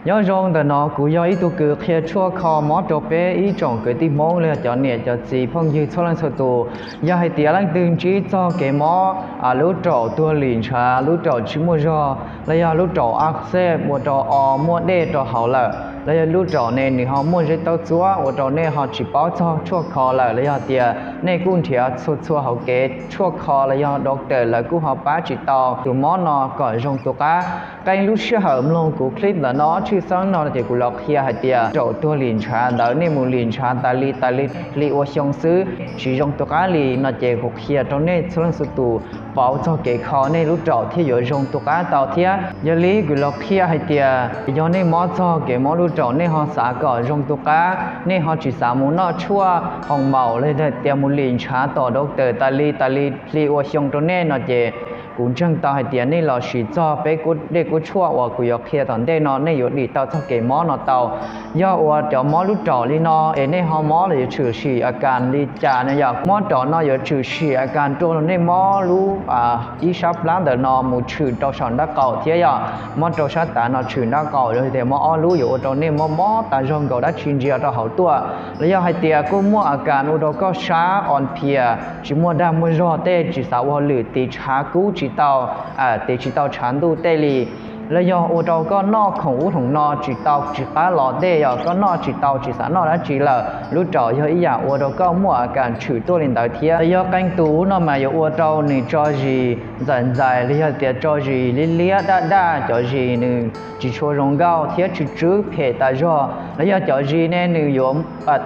Nyob zoo ntawm no kuv yog ib tug kws qhia tshuaj kho mob rau peb ib tsoom kwv tij Hmoob los yog cov niam cov txiv phooj ywg txhua leej txhua tus. Yog hais tias leej twg ntsib txog kev mob lub raum tuag lim ntshav, lub raum tsis muaj zog, los yog lub raum a xej ua rau o muaj dej rau hauv lawm, los yog lub raum ne nws ho muaj zeb taub txuab ua rau nej ho tsis paub txog tshuaj kho lawm, los yog tias nej kuj nrhiav txhua txhua hauv kev tshuaj kho los yog doctor lawv kuj ho pab tsis tau tus mob no kom zoo tu qab. Qee lub sij hawm mloog kuv clip ntawm no ob tshwj xeeb no ces kuv los qhia hais tias raum tuag lim ntshav ntawd nej mus lim ntshav tas li tas li hli ua xyoo xwb tsis zoo tu qab li no ces kuv qhia rau nej txhua leej txhua tus paub txog kev kho nej lub raum thiaj yuav zoo tu qab tau thiab. Yog li kuv los qhia hais tias yog nej mob txog kev mob lub raum nej ho xav kom zoo tu qab, nej ho tsis xav mus noj tshuaj hoo maum los tias mus lim ntshav tom doctor tas li tas li hli ua xyoo rau nej no ces kuv ntseeg tau hais tias nej los siv txog peb dej kub tshuaj uas kuv yuav qhia tom ntej no nej yuav dim tau txog kev mob no tau. Yog ua cov mob lub raum li no es nej ho mob los yuav tshwm sim a kas li cas no yog mob raum no yuav tshwm sim a kas rau nej mob lub ib sab plab ntawm no mus tshwm rau saum nraub qaum thiab yog mob rau sab tav no tshwm nraub qaum, yog tias mob ob lub yuav ua rau nej mob mob tas zog nkaus dab tsi ntsia rau hauv tuaj. Los yog hais tias kuj muaj a kas ua rau koj sab o phias tsis muaj dag muaj zog tej tsis xav ua lwm tiv tshav kub tsis tau, tiv tsis tau tshav ntuj tej li, los yog ua rau koj noj khoom ub khoom no tsis tau tsis qab los tej yog koj noj tsis tau tsis xav noj dab tsi lawm, lub raum yog ib yam ua rau koj muaj a kas tshwm tuaj li ntawd thiab. Yog qee tus no mas yuav ua rau nws tso zis ntxaim ntxais los yog tias tso zis liab liab daj daj, cov zis nws tsis tshua zoo nkauj thiab tsw tsw phem tas zog, los yog cov zis ne nws yuav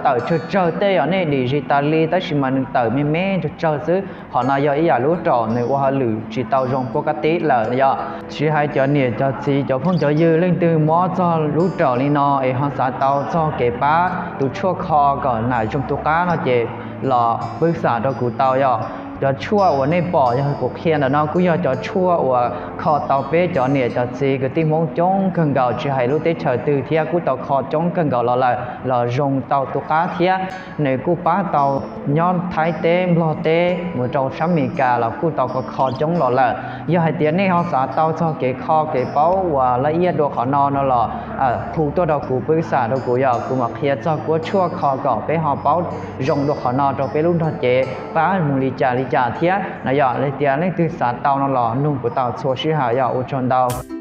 tawm tsawg tsawg tej yog nej dim zis tas li tab sis mas nws tawm me me tsawg tsawg xwb. Qhov no yog ib yam lub raum nws ua hauj lwm tsis tau zoo puab kab tib lawm yog. Tsis hais cov niam cov txiv cov phooj cov ywg leej twg mob txog lub raum li no es ho xav tau txog kev pab tus tshuaj kho kom nam zoo tu qab no ces los pw xam rau kuv tau yog. Cov tshuaj uas nej pom yog kuv qhia ntawm no kuj yog cov tshuaj uas kho tau peb cov niam cov txiv kwv tij Hmoob coob kawg nkaus tsis hais lub teb chaws twg thiab kuj tau kho coob kawg nkaus los lawm los zoo tau tu qab thiab. Nws kuj pab tau nyob Thaib teb Nplog teb mus rau sab Amelikas los kuj tau kho kho coob los lawm. Yog hais tias nej ho xav tau txog kev kho kev paub uas laj iab dua qhov no no los hu tuaj rau kuv pw xam rau kuv yog kuv mam qhia txog kuab tshuaj kho kom peb ho paub zoo dua qhov no rau peb lub nrog cev pab mus li cas li cas thiab no yog. Hais tias leej twg xav tau no los nug kuv tau txhua sij hawm yog ua tsaug ntau.